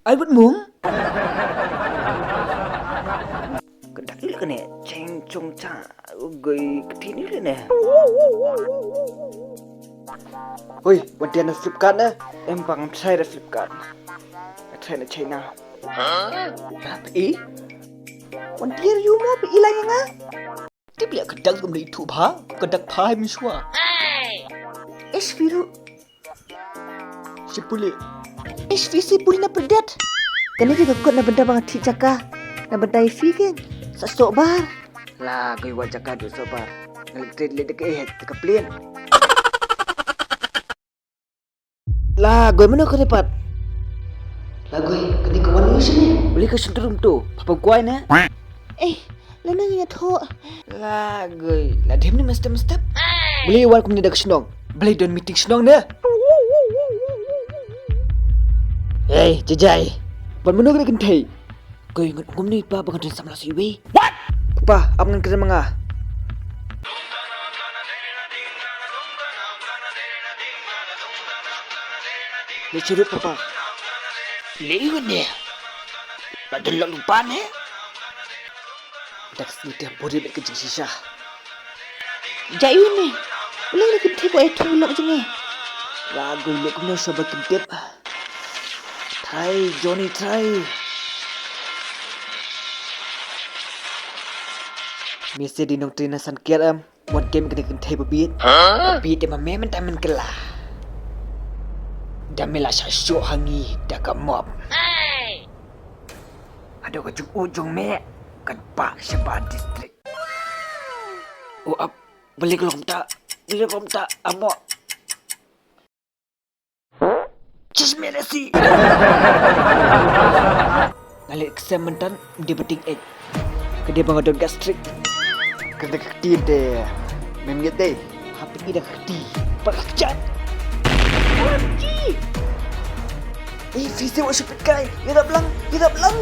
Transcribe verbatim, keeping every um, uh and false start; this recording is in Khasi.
Ai bud mung. Ka dak leh kane cheng chong cha. Goi ka tin leh ne. Oi, wan tiar na Flipkart ne. Em bang try da Flipkart. Ka try na China. Ka pe i. Wan tiar yu mo pe i la nga. Tip leh ka dak kum dei tu pha. Ka dak pha hai mi shwa. Ish firu. Sipuli. Ish fi sipuli na perdet. Kane ki ka kot na benda bang thik jaka. Na benda i fi ken. Sa sok bar. La goi wal jaka du sok bar. Ngal trade le dek eh ka plane. La goi mano ka repat. La goi kane ka wan yu sini. Beli ka sentrum tu. Papa goi ne. Eh. Lana nga thoh. La goi, la dem ni mestep mestep. Beli wan kumne da ka shnong. Beli don meeting shnong ne. Hey, jajai. Ban mano kena kentai. Goi ngut kumne pa bang don samla siwi. What? Pa, ap ngan kena manga. Ni churut papa. Lei ne. Ba don lok lupa ne. Dak sini teh buri bet kejing sisa. Jayu ne. Ulai ni kentip ko eh thung lok jenge. Lagu lok no sobat kentip. Try Johnny try. Mesti di nong trina san kiat em. Wat game kene kentip bit. Bit em me men tamen kela. Da mela sa syok hangi da ka mob. Ado ka jung u jung me kan pa shabar district. O ap balik lom ta balik lom ta amo. Chisme resi. Ngali ksem mentan di beting ek. Kede bang adon gastrik. Kede kekti de. Mem nget de. Happy ida kekti. Pakak chat. Ih, fisi wa supit kai. Ida belang, ida belang.